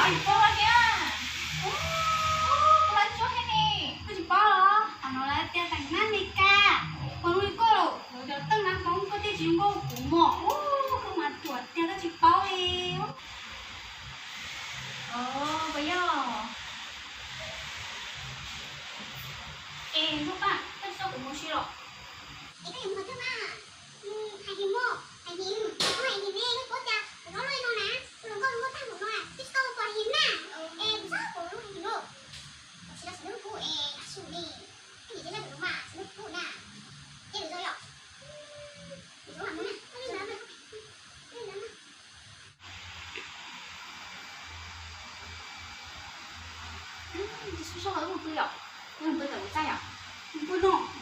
Koj hais tias, ub, kuv lawv tsuab thiab ne, koj tsis paub los? Qhov no lawv tias teem nab Mes Kas, koj lub li koj los, lawv cov teej nab Hmoob koj thiaj tsis zoo nkauj kuv mog, ub, koj mas ruam tiag koj tsis paub li. Puas yog? Es Nuj Paj, koj tsis tau kuv mus si los? Es koj yuav mus qhov twg mas? Hais him mog, hais him, kuv hais him ne, koj paub tias kuv lub li no na, kuv hluas nkauj nkauj tag npaum no twb tsis tau tua him na. Es kuv txhob kuv lub hais him lauj. Kuv tsis tau tsis lub kuv es ab su li, koj niam tsis tau kuv mas tsis lub kuv na. Ces lwm zaus yom. Lwm zaus mam mus na. Tus sub sub hauv mus pw yom, mus pw tom kuv txaj yom, mus pw no, mus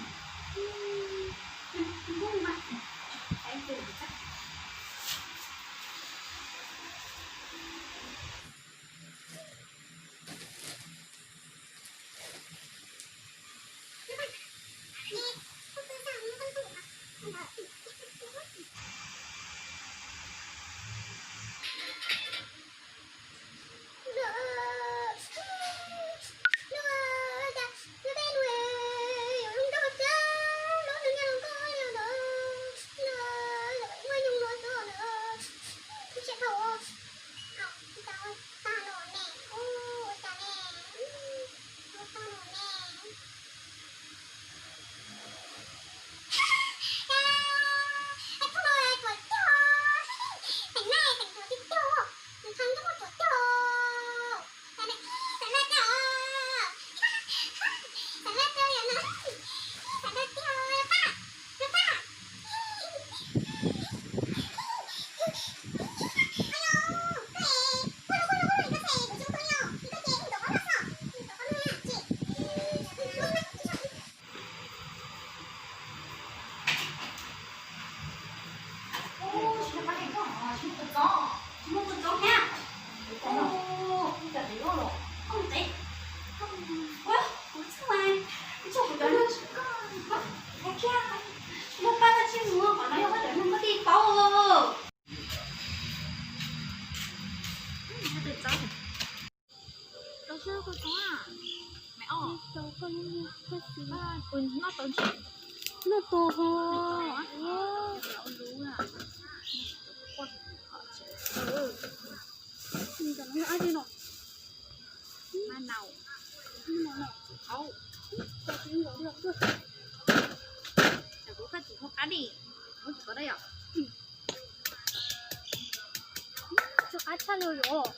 pw no mas. Noj tau ho. Ntawm no yog dab tsi no? Ma naus, ma naus, txiv qaub, txiv nkaus li os. Tsam kuv koj txiv muaj qab li, muab txiv qaub dab yom. Tsw qab tshaj li os.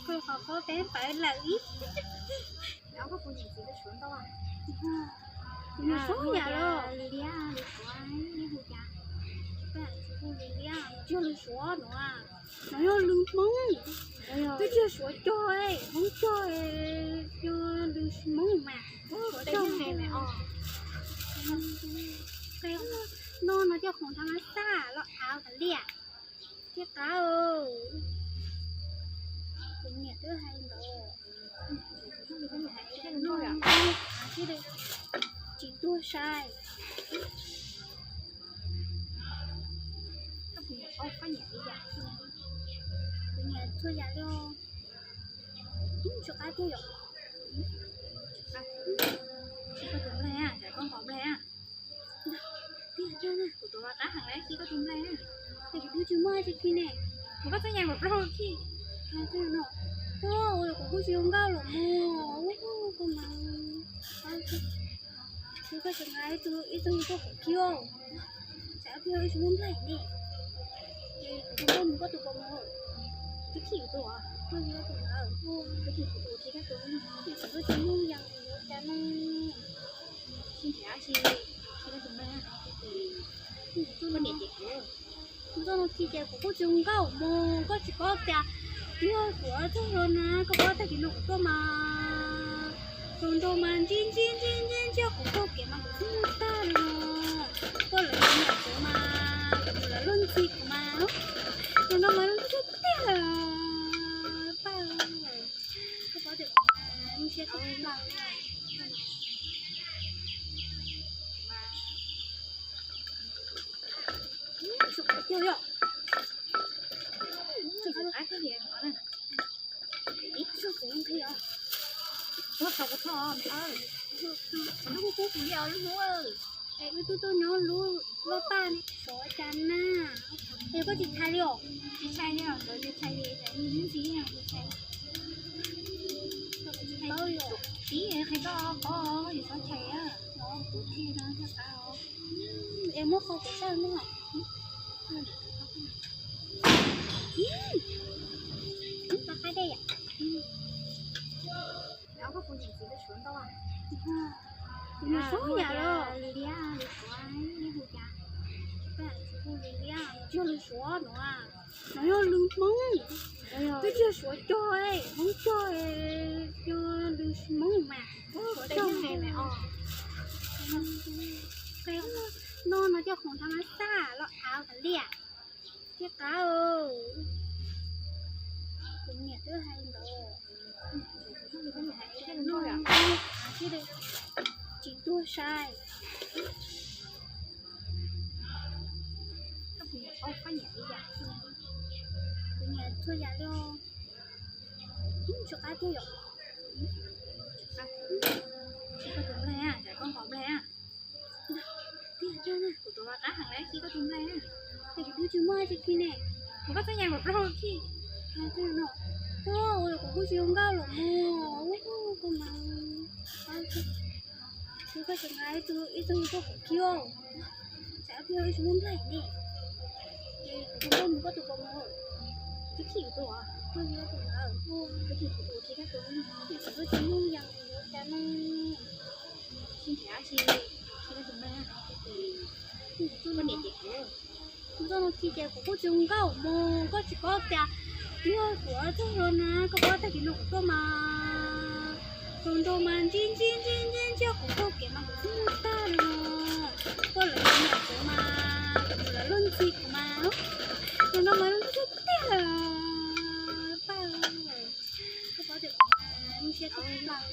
Kuv qhov paub peb pawv lawm ib. Kuv nyuam suab yam los. Tsis yog lws Suav no, no yog lws Hmoob. Twb tsis yog Suav cog, Hmoob cog, yog lws Hmoob mas. No no coj khoom thav mas xaj los av tas liaj. Thiab qab, kuv niam twb hais ntawd, tsis tuag sai. Kuv niam txhua yam li os. Tsw qab tiag yom. Koj tus nplaig, koj nqos nplaig. Tiag tiag na, kuv tus qab heev lawm, koj tus nplaig. Es kuv twb tsis muaj tsis khi ne. Kuv koj txoj nyam npaum plaub khi. Koj ua kuv kuj tsis zoo nkauj los mog, koj mas. Koj tseem nqa ib tug tuaj kuv khi, tsam ib tug ib tug muaj nplaig ne. Ces kuv tus nkauj mus koj tus kaus mom, twb khi kuv tus, koj khi koj tus ntawd, koj khi kuv tus khi koj tus, koj tsis muaj yam yuav cas no. Sib nrhiav si, khi koj tus nplaig, koj niam cem kuv. Txoj no khi ces kuv kuj tsis zoo nkauj mus, koj tsis paub tias yog kuv txog no na, koj paub tag kis no kuv tuaj mas, tus nraug mas ntsib ntsib ntsib ntsib ntsib kuv taug kev mas kuv xub tag no, koj lawv niam kuv mas, lawv luag ntxhi kuv mas, tus nraug mas luag ntxhi tiag tiag. Paj, koj paub tias kuv mas siab tsis laus. Ib tug qab thiab li no na. Ib tug qab thiab li os. Ua tau kuv tho me os. Txhob kub kub kuv li os lub hnub. Es wb twb tuaj nyob lub vaj paj ne, xyov cas na. Es koj tsis tshais li os? Tsis tshais li os, nkawd tsis tshais li, ntxhi ntxhi tsis tshais. Tib qhia koj qhov tsis txhob tshais, no kuv thiaj no thiaj qab os. Es muab qhov kuv saj no. Qab dej yom. Kuv niam txiv lub suav ntau, kuv niam suav yam los li liab li suav, hu cas, hu li liab, yog lus suav no, no yog lus Hmoob, twb tsis yog suav cog, Hmoob cog, yog lus Hmoob mas, suav cog. No no coj khoom thav mas xaj los av kav liam. Thiab qab, kuv niam twb hais ntawd, no thiaj li tsis tuag sai. Kuv niam txhua yam li os. Tsis qab tiag yom. Koj tus nplaig, koj npaum nplaig. Tiag tiag na, kuv tus mas qab heev li, koj tus nplaig. Es kuv twb tsis muaj tsis khi ne. Kuv koj txoj yam kuv plaub khi. Kuv kuj tsis zoo nkauj los mus, koj mas, koj tseem hais ib tug koj kuv khi, tsam twb ib tsis muaj nplaig ne. Kuv tus nkauj mus koj tus pos mus, twb khi kuv tus, koj khi koj tus, twb khi kuv tus, khi koj tus, khi kuv tus tsis muaj yam li cas ne. Tsis nrhiav tsis, khi koj tus nplaig, koj niam ces kuv. Txoj no khi ces kuv kuj tsis zoo nkauj mus, koj tsis paub tias yog kuv txog no na, koj paub tag kis no kuv tuaj mas, tus nraug mas ntsib ntsib ntsib ntsib ntsib kuv taug kev mas kuv xub tag no, koj lawv niam kuv mas, lawv luag ntxhi kuv mas, tus nraug mas luag ntxhi tiag tiag. Paj, koj paub tias kuv mas siab tsis laus.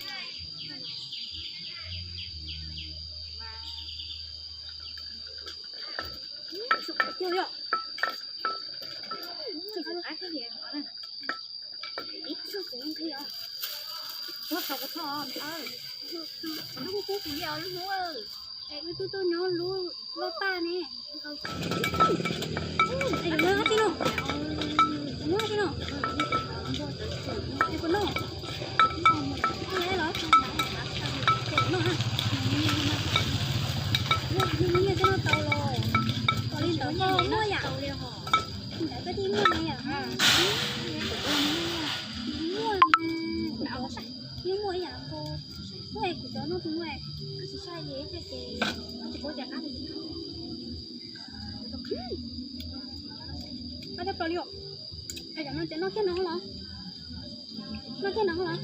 Tsis qab tiag yom. Tsis qab thiab li os. Ib tug qab thiab li os. Ua tau kuv tho me os. Txhob kub kub kuv li os lub hnub. Es wb twb tuaj nyob lub vaj paj ne. Es kuv noj tib no. Kuv noj tib no. Es kuv noj. Los, es kuv noj na. Noj nyiaj twb noj tau los. Kom li ntawd koj muaj yam, ntawd koj thiaj muaj ne yom. Muaj, yeej muaj ib yam nkaus. Muaj es kuv cov noj tus muaj, koj tsis saib li thiaj ces koj tsis paub tias qab li. Qab dawb paug li os. Es cov no ces noj kiag no los? Noj kiag no los?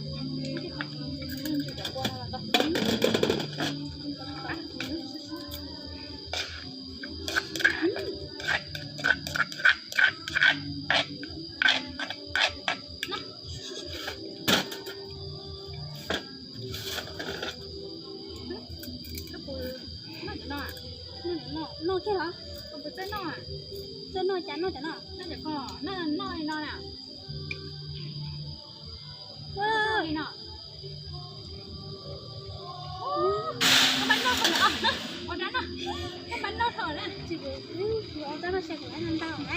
Noj kiag los? Txawj noj cas noj cov no. Noj li no na. Li no. Koj pab noj thaum na, ua dab no, koj pab noj thaum na. Tsis, kuv ua dab no seb kuv noj ntau na.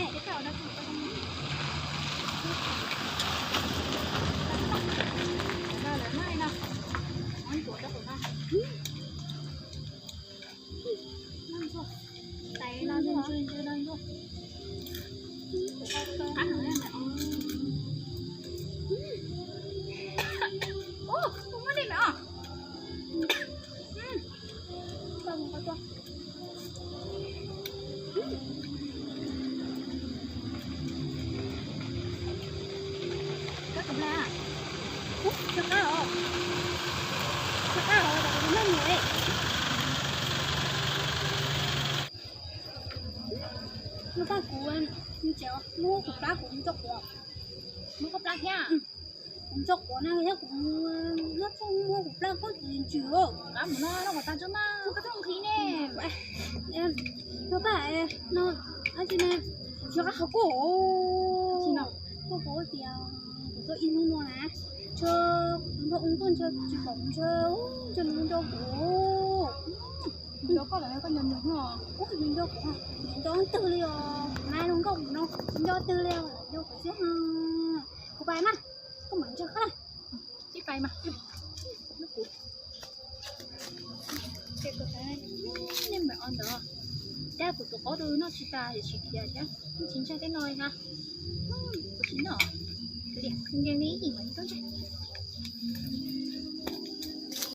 Noj qab, kuv, muab kuv plab kuv mus tso quav. Muab koj plab thiab? Kuv mus tso quav na thiab kuv nyob txog muab kuv plab koj tus ntsis os. Qab mus no, noj quav tas tso mas koj txhob nqhis ne. No pab no, ab tsi ne, tsis qab qhov koj, koj kuv tias kuv tuaj ib hnub no na, tso kuv nrog ua nkauj ntshaw tsis pom kuv ntshaw, ntshaw nws nco kuv. Nco koj los koj nco nws no? Ub, nws nco kuv, nws nco twg li os, na zoo nkauj no, nco twg li os, nco kuv xwb. Kuv pais mas, koj mam ntshaw qab na. Sib pais mas. Kuv, nej mam ua ntawd, dab kuv tus qaub rau noj tsis tas tsis khiav thiab, tsis ntshai tej no li na. Kuv tsis noj, nkees li ib yim mam li tuaj ntshai.